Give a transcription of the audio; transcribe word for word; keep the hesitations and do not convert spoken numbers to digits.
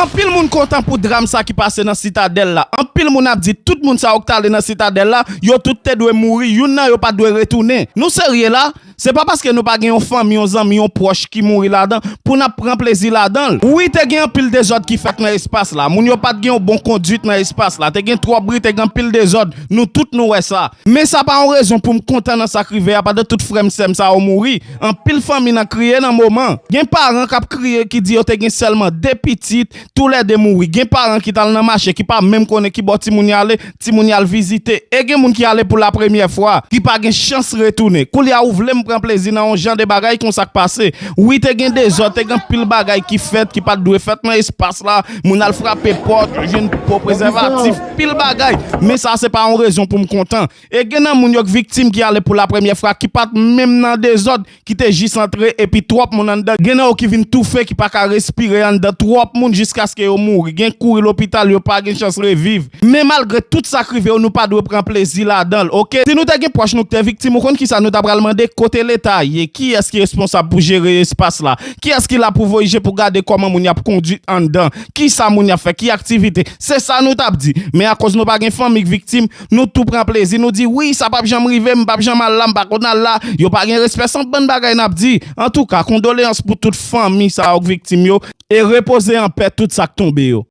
Anpil moun kontan pou dram sa ki pase nan Sitadèl la. Anpil moun ap di tout moun sa yo k t ale nan Sitadèl la, yo tout te dwe mouri, youn nan yo pa t dwe retounen. Nou serye la? Se pa paske nou pa gen yon fanmi, yon zanmi, yon pwòch ki mouri ladan pou n ap pran plezi ladan l. Wi, te gen anpil dezòd ki fèt nan espas la. Moun yo pa t gen yon bon kondwit nan espas la. Te gen twòp bri, te gen anpil dezòd. Nou tout nou wè sa. Men sa pa yon rezon pou m kontan nan sa k rive a pandan tout frè m sè m sa yo mouri. Anpil fanmi nan kriye nan moman. Gen paran k ap kriye ki di yo te gen sèlman de pitit, toulède mouri. Gen paran ki t al nan mache ki pa menm konnen ki bò timoun y ale, timoun y al vizite. E gen moun ki ale pou lapremyè fwa, ki pa gen chans retounen. Koulye a ou vle m pran plezi nan yon jan de bagay konsa k pase? Wi, te gen dezòd, te gen pil bagay ki fèt ki pa t dwe fèt nan espas la. Moun al frape pòt, yo jwenn po prezèvatif, pil bagay. Men sa se pa yon rezon pou m kontan. E gen nan moun yo k viktim ki ale pou lapremyè fwa ki pa t menm nan dezòd, ki te jis antre epi twòp moun anndan. Gen nan yo ki vin toufe, ki pa ka respire anndan twòp moun jiskaske yo mouri. Gen kouri lopital, yo pa gen chans reviv. Men malgre tout sa k rive yo, nou pa dwe pran plezi ladan l, oke? Si nou te gen pwòch nou ki te viktim, ou konn kisa nou ta pral mande? Kote Leta ye? Kiyès ki responsab pou jere espas la? Kiyès ki la pou voye je pou gade kòman moun y ap kondwit anndan? Kisa moun y ap fè? Ki aktivite? Se sa nou t ap di. Men akoz nou pa gen fanmi k viktim, nou tou pran plezi, nou di, "Wi, sa p ap janm rive, m p ap janm al la, m pa konn al la." Yo pa gen respè, se yon bann bagay n ap di. Antouka, kondoleyans pou tout fanmi sa yo k viktim yo, e repoze an pè tout sa k tonbe yo.